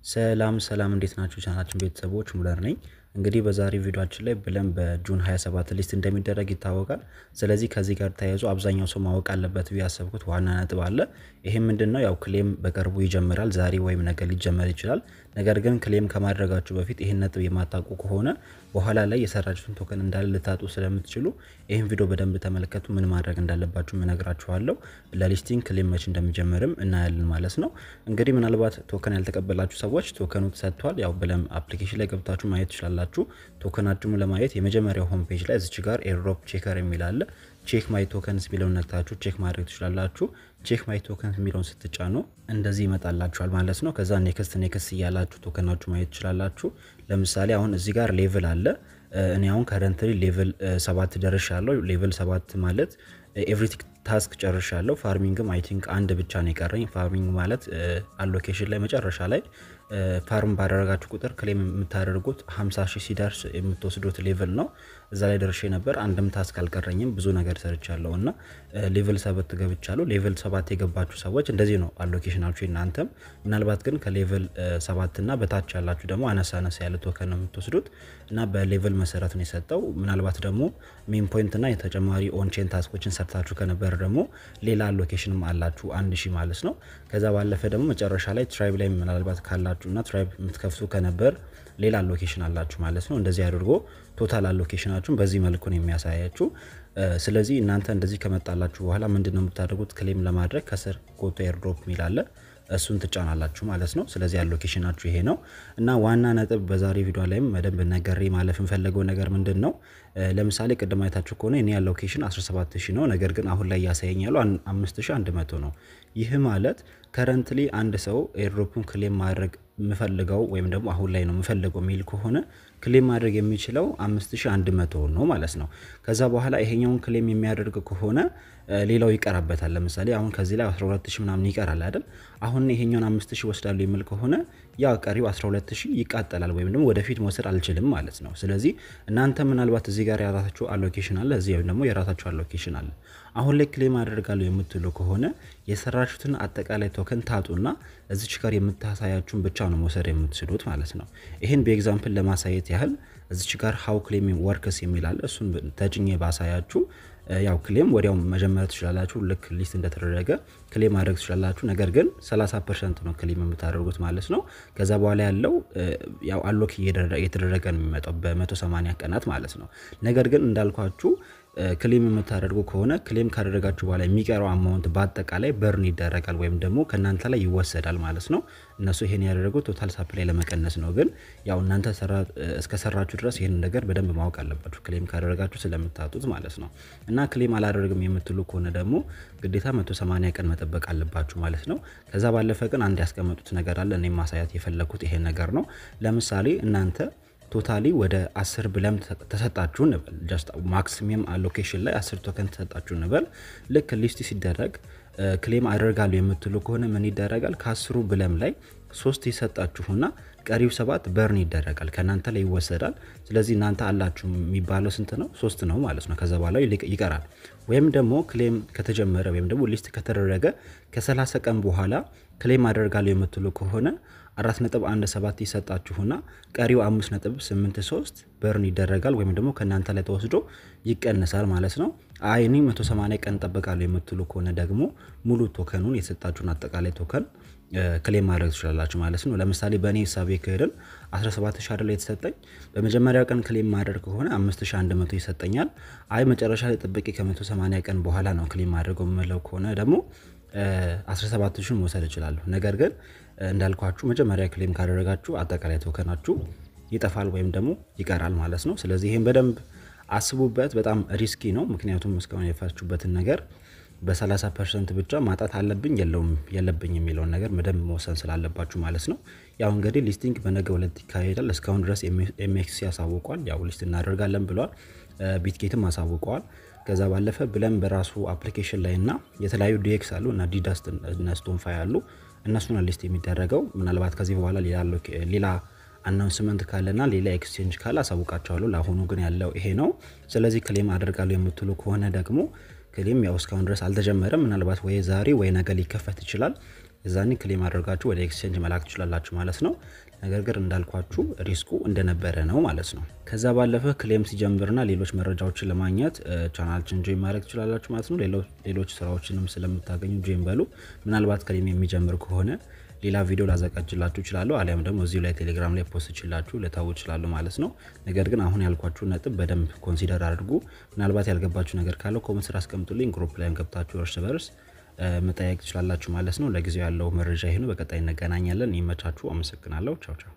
ሰላም ሰላም እንዴት ናችሁ ቻናላችን ቤተሰቦች ሙለር ነኝ። እንግዲህ በዛሬ ቪዲዮአችን ላይ ብለም በ June 27 list እንደሚደረግ ይታወቃል። ስለዚህ ከዚህ ጋር ተያይዞ አብዛኛው ሰው ማወቅ አለበት ብዬ ያሰብኩት ዋና ነጥብ አለ። ይሄ ምንድነው? ያው claim በቅርቡ ይጀምራል፣ ዛሬ ወይም ነገ ሊጀመር ይችላል። ነገር ግን claim ከማድረጋችሁ በፊት ይሄን ነጥብ የማታውቁ ከሆነ በኋላ ላይ የሰራችሁትን token እንዳለ ልታጡ ስለምትችሉ ይሄን ቪዲዮ በደንብ ተመልከቱ። ምን ማድረግ እንዳለባችሁ እነግራችኋለሁ። ለ listing claim መቼ እንደሚጀምርም እናያለን ማለት ነው። እንግዲህ ምናልባት token ያልተቀበላችሁ ሰዎች token ኡ ተሰጥቷል። ያው ብለም application ላይ ገብታችሁ ማየት ትችላላችሁ። token ኣችሁን ለማየት የመጀመሪያው home page ላይ እዚች ጋር airdrop checker የሚል አለ። Check my tokens የሚለውን ነክታችሁ check ማድረግ ትችላላችሁ። Check my tokens የሚለውን ስትጫኑ እንደዚህ ይመጣላችኋል ማለት ነው። ከዛ next next እያላችሁ token ኣችሁ ማየት ትችላላችሁ። ለምሳሌ አሁን እዚህ ጋር level አለ። እኔ አሁን currently level 7 ደርሻለሁ። Level 7 ማለት everything task ጨርሻለሁ። Farming ም I think አንድ ብቻ ነው የቀረኝ። Farming ማለት allocation ላይ መጨረሻ ላይ farm ባደረጋችሁ ቁጥር claim የምታደርጉት 50 ሺህ ሲደርስ የምትወስዱት level ነው። እዛ ላይ ደርሼ ነበር። አንድም task አልቀረኝም። ብዙ ነገር ሰርቻለሁ እና level 7 ገብቻለሁ። Level 7 የገባችሁ ሰዎች እንደዚህ ነው allocation ኣችሁ እናንተም። ምናልባት ግን ከ level 7 እና በታች ያላችሁ ደግሞ አነሳ አነሳ ያለ token ነው የምትወስዱት እና በ level መሰረት ነው የሰጠው። ምናልባት ደግሞ meme point እና የተጨማሪ on-chain task ኦችን ሰርታችሁ ከነበር ደግሞ ሌላ allocation ም አላችሁ 1000 ማለት ነው። ከዛ ባለፈ ደግሞ መጨረሻ ላይ tribe ላይ ምናልባት ካላችሁ እና tribe የምትከፍቱ ከነበር ሌላ allocation አላችሁ ማለት ነው። እንደዚህ አድርጎ total allocation ኣችሁን በዚህ መልኩ ነው የሚያሳያችሁ። ስለዚህ እናንተ እንደዚህ ከመጣላችሁ በኋላ ምንድነው የምታደርጉት? Claim ለማድረግ ከስር go to airdrop የሚል አለ፣ እሱን ትጫናላችሁ ማለት ነው። ስለዚህ allocation ኣችሁ ይሄ ነው እና ዋና ነጥብ በዛሬ ቪዲዮ ላይም በደንብ ነገሬ ማለፍ እንፈልገው ነገር ምንድነው? ለምሳሌ ቅድም አይታችሁ ከሆነ እኔ allocation 17000 ነው፣ ነገር ግን አሁን ላይ ያሳየኝ ያለው 5100 ነው። ይህ ማለት currently አንድ ሰው airdrop ኡን claim ማድረግ የምፈልገው ወይም ደግሞ አሁን ላይ ነው የምፈልገው የሚል ከሆነ claim ማድረግ የሚችለው 5100 ነው ማለት ነው። ከዛ በኋላ ይሄኛውን claim የሚያደርግ ከሆነ ሌላው ይቀራበታል። ለምሳሌ አሁን ከዚህ ላይ 12000 ምናምን ይቀራል አይደል? አሁን ይሄኛውን 5000 ወስዳለሁ የሚል ከሆነ ያ ቀሪው 12000 ይቃጠላል ወይም ደግሞ ወደፊት መውሰድ አልችልም ማለት ነው። ስለዚህ እናንተ ምናልባት እዚህ ጋር የራሳችሁ allocation አለ፣ እዚህ ደግሞ የራሳችሁ allocation አለ። አሁን ላይ claim አደርጋለሁ የምትሉ ከሆነ የሰራችሁትን አጠቃላይ token ታጡና እዚች ጋር የምታሳያችሁን ብቻ ነው መውሰድ የምትችሉት ማለት ነው። ይሄን በ example ለማሳየት ያህል እዚች ጋር how claim works የሚል አለ። እሱን ተጭኜ ባሳያችሁ ያው claim ወዲያው መጀመር ትችላላችሁ። ልክ list እንደተደረገ claim ማድረግ ትችላላችሁ። ነገር ግን 30% ነው claim የምታደርጉት ማለት ነው። ከዛ በኋላ ያለው ያው alloc እየተደረገ ነው የሚመጣው በ180 ቀናት ማለት ነው። ነገር ግን እንዳልኳችሁ claim የምታደርጉ ከሆነ claim ካደረጋችሁ በኋላ የሚቀረው amount በአጠቃላይ burn ይደረጋል ወይም ደግሞ ከእናንተ ላይ ይወሰዳል ማለት ነው። እነሱ ይሄን ያደረጉት total supply ለመቀነስ ነው። ግን ያው እናንተ እስከሰራችሁ ድረስ ይሄን ነገር በደንብ ማወቅ አለባችሁ፣ claim ካደረጋችሁ ስለምታጡት ማለት ነው። እና claim አላደርግም የምትሉ ከሆነ ደግሞ ግዴታ 180 ቀን መጠበቅ አለባችሁ ማለት ነው። ከዛ ባለፈ ግን አንድ ያስቀመጡት ነገር አለ። እኔም ማሳየት የፈለኩት ይሄን ነገር ነው። ለምሳሌ እናንተ totally ወደ 10 ብለም ተሰጣችሁ እንበል፣ just maximum allocation ላይ 10 token ተሰጣችሁ እንበል። ልክ list ሲደረግ claim አደርጋለሁ የምትሉ ከሆነ ምን ይደረጋል? ከአስሩ ብለም ላይ 3 ይሰጣችሁና ቀሪው 7 burn ይደረጋል፣ ከናንተ ላይ ይወሰዳል። ስለዚህ እናንተ አላችሁ የሚባለው ስንት ነው? 3 ነው ማለት ነው። ከዛ በኋላ ይቀራል። ወይም ደግሞ claim ከተጀመረ ወይም ደግሞ list ከተደረገ ከ30 ቀን በኋላ claim አደርጋለሁ የምትሉ ከሆነ 4.17 ይሰጣችሁና ቀሪው 5.83 burn ይደረጋል ወይም ደግሞ ከናንተ ላይ ተወስዶ ይቀነሳል ማለት ነው። አይ እኔ 180 ቀን እጠብቃለሁ የምትሉ ከሆነ ደግሞ ሙሉ token ኡን የተሰጣችሁን አጠቃላይ token claim ማድረግ ትችላላችሁ ማለት ነው። ለምሳሌ በእኔ ሂሳብ ከሄድን 17000 አይደል የተሰጠኝ፣ በመጀመሪያው ቀን claim ማድረግ ከሆነ 5100 ይሰጠኛል። አይ መጨረሻ ላይ ጠብቄ ከ180 ቀን በኋላ ነው claim ማድረገው የምለው ከሆነ ደግሞ 17000 መውሰድ እችላለሁ። ነገር ግን እንዳልኳችሁ መጀመሪያ claim ካደረጋችሁ አጠቃላይ token ኣችሁ ይጠፋል ወይም ደግሞ ይቀራል ማለት ነው። ስለዚህ ይሄን በደንብ አስቡበት። በጣም risky ነው። ምክንያቱም እስካሁን የለፋችሁበትን ነገር በ30% ብቻ ማጣት አለብኝ የለውም የለብኝ የሚለውን ነገር በደንብ መወሰን ስላለባችሁ ማለት ነው። ያው እንግዲህ listing በነገው ዕለት ይካሄዳል። እስካሁን ድረስ MEXC ያሳውቋል። ያው list እናደርጋለን ብለዋል። Bitget ም አሳውቀዋል። ከዛ ባለፈ ብለም በራሱ application ላይ እና የተለያዩ DEX አሉ እና ዲዳስት እና STON.fi አሉ። እነሱን list የሚደረገው ምናልባት ከዚህ በኋላ ሌላ announcement ካለና ሌላ exchange ካለ አሳውቃቸዋለሁ። ለአሁኑ ግን ያለው ይሄ ነው። ስለዚህ claim አደርጋለሁ የምትሉ ከሆነ ደግሞ claim ያው እስካሁን ድረስ አልተጀመረም። ምናልባት ወይ ዛሬ ወይ ነገ ሊከፈት ይችላል። የዛኔ claim አድርጋችሁ ወደ exchange መላክ ትችላላችሁ ማለት ነው። ነገር ግን እንዳልኳችሁ risk ኡ እንደነበረ ነው ማለት ነው። ከዛ ባለፈ claim ሲጀምርና ሌሎች መረጃዎችን ለማግኘት ቻናላችን join ማድረግ ትችላላችሁ ማለት ነው። ሌሎች ስራዎችንም ስለምታገኙ join በሉ። ምናልባት claim የሚጀምር ከሆነ ሌላ ቪዲዮ ላዘጋጅላችሁ እችላለሁ፣ አሊያም ደግሞ እዚሁ ላይ ቴሌግራም ላይ post ይችላችሁ ልታው እችላለሁ ማለት ነው። ነገር ግን አሁን ያልኳችሁ ነጥብ በደንብ consider አድርጉ። ምናልባት ያልገባችሁ ነገር ካለ comment ስር አስቀምጡልኝ። Group ላይም ገብታችሁ እርስ በርስ መጠየቅ ትችላላችሁ ማለት ነው። ለጊዜው ያለው መረጃ ይሄ ነው። በቀጣይ እንገናኛለን። ይመቻችሁ። አመሰግናለሁ። ቻው ቻው።